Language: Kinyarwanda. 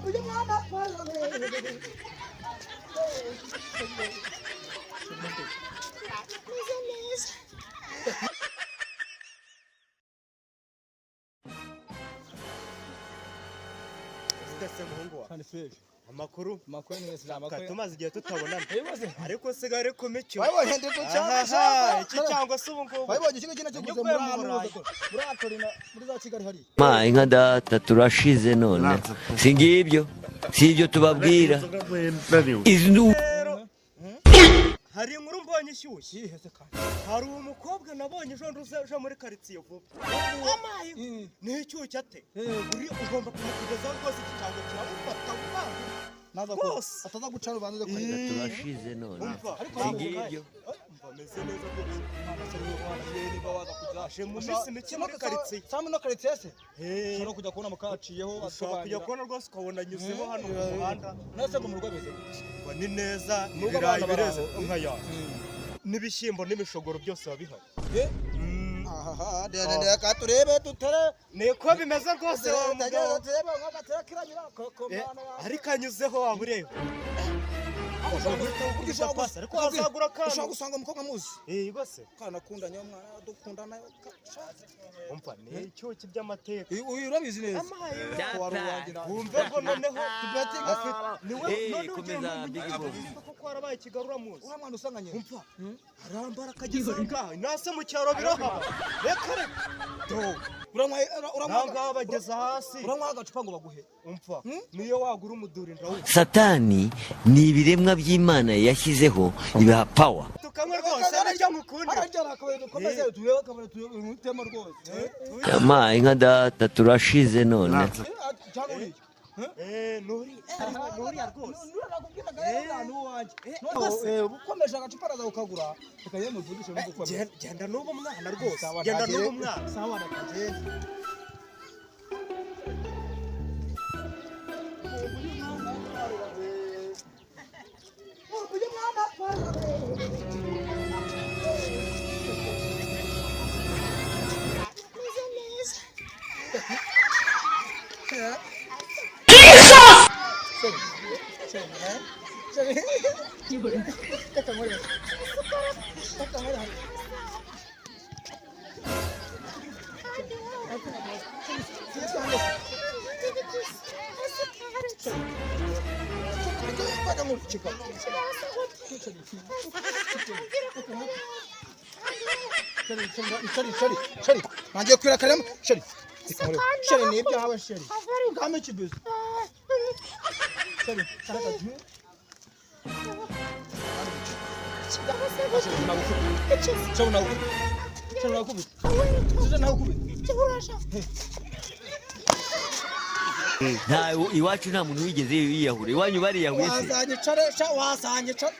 Uyu mwana. Meze neza. Ndetse muhungu wa Kandi fresh. Amakuru? Amakuru ni meza, amakuru. Tumaze igihe tutabonana. Ibibazo. Ariko sigaye ku mico. Wabonye ndi ku cyangwa Ahaha, iki cyangwa se ubu ngubu. Wabonye ikigo kino cyo kuza Nyukuye muri mu hano Burayi. muri Atorina, muri za Kigali hariya. Ma inka data, turashize none. Si ngibyo, si ibyo tubabwira izi Rero hari inkuru mbonye ishyushye. Iyihe se kandi? Hari umukobwa nabonye ejo uje muri karitsiye vuba. Amaye ni icyushye ate? Uri ugomba kumukugezaho rwose, iki cyangwa kiramufata vuba vuba. Naza ko Rwose. ataza guca rubanza zo kurira. Turashize none. Umva. Ariko Si ngibyo. Umva, ameze neza rwose. Aje mu minsi mike muri karitsiye. Samu no karitsiye se? Eh, Ushobora kujya kubona mukaciyeho. Ushobora kujya kubona rwose ukabona anyuzeho hano mu muhanda. Nase ngo mu rugo bimeze gute? Ngo ni neza. Mu rugo Ibirayi abana bireze baraho. inka yawe n'ibishyimbo n'imishogoro byose biba bihari. Eh? Ahaha, reka turebe dutere. Niko bimeze rwose wa mugabo. Turebe nk'agatera kiranyura ko Eh, mwana wawe. Ariko anyuzeho waba ureba. Ushobora Pasi, ariko wazagura akantu. Ushobora gusanga umukobwa muzi. Eh, rwose. Kana akundanye umwana dukundana. Umva, ni icyuki by'amateka. Uyu urabizi neza. Amaye. Ko wari uwanjye nawe. Wumve ko noneho Tubetinga. Niwe Eh, noneho komeza, ugira ngo Big umenye Boss. ko kwarabaye ikigarura muzi. Uriya mwana usanganye. Umva, arambara akageza aha ngaha nase mu cyaro birahaba, reka reka do. Uranywa Aha ngaha bageza hasi. Uranywa agacupa ngo baguhe. Umva, niyo wagura umuduri ndawuha. Satani ni ibiremwa by'Imana yashyizeho ibiha power. Tukanywe rwose, nicyo ngukundira. Harajyana akabaye dukomeze turebe akabaye turebe rwose. Ma inka data, turashize none. Cyangwa uriya. Eh, nuri nuriya rwose. Nakubwiraga rero ni uwanjye. None ukomeje agacupa araza kukagura. Reka yewe muvugishe no gukomeza. Genda n'ubu mwana rwose, genda n'ubu mwana. Sawa, nakagenda. Uyu mwana. Meze neza. Chéri, chéri, chéri. Reka nkore. Reka nkore. Kandi wowe. Sinzi hano. Asukarutse. Reka nkore. Kibazo gute? Ambwira ko Chéri, chéri, chéri, chéri, chéri. Nangiye kwirakaramo. Chéri. Reka nkore. Chéri, ni ibyawe chéri. Ngame ikibizo. Chéri, shaka. Kibazo gute? Chéri, nagukubita. Chéri, nagukubita. Chéri, nagukubita. Nta iwacu nta muntu wigeze yiyahura, iwanyu bariyahuye se? Wazanye care, sha wazanye care.